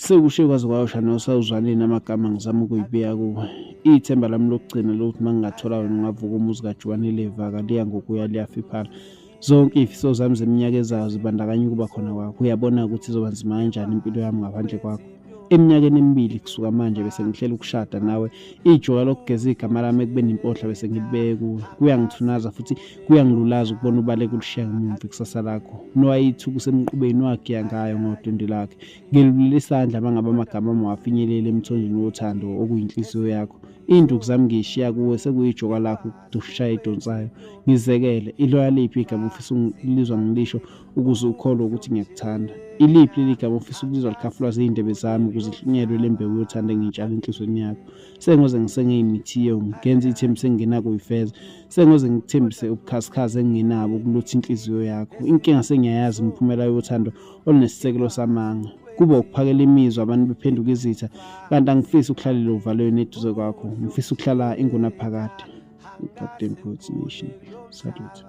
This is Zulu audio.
Sekushe kwaze kwayosha nosawuzwaneni amagama ngizama ukuyibeka kuwe. Ithemba lami lokugcina lokuthi uma ngingathola wena ungavuka umuzi kaJuwane levaka liya ngokuya liyafiphala. Zonke iy'fiso zami zeminyaka ezayo zibandakanya ukuba khona kwakho. Uyabona ukuthi izoba nzima kanjani impilo yami ngaphandle kwakho. Eminyakeni emibili kusuka manje bese ngihlela ukushada nawe. Ijoka lokugeza igama lami ekubeni impohla bese ngilibeke kuwe. Kuyangithunaza futhi kuyangilulaza ukubona ubaleka ulishiya ngemumva ikusasa lakho. Nowayithuka usemqubeni wagiya ngayo ngodwendwe lakhe. Ngelulele isandla mangabe amagama ami wafinyelele emthonjeni wothando okuyinhliziyo yakho. Iy'nduku zami ngiyishiya kuwe sekuyijoka lakho ukushaya idonsayo. Ngizekele, iloya liphi igama ofisa ukulizwa ngilisho ukuze ukholwe ukuthi ngiyakuthanda? Iliphi leli gama ofisa ukulizwa likhafulwa ziy'ndebe zami ukuze ihlunyelwe le mbewu yothando engiyitshala enhliziyweni yakho? Sengoze ngisengeyimithiyo, ngenze ithembiso engingenakuyifeza. Sengoze ngikuthembise ubukhazikhazi engingenabo ukulutha inhliziyo yakho. Inkinga sengiyayazi imiphumela yothando olunesisekelo samanga. Kuba ukuphakela imizwa abantu bephenduka izitha, kanti angifisi ukuhlalela uvalweni eduze kwakho. Ngifisa ukuhlala ingunaphakade. Captain Poets Nation. Salute.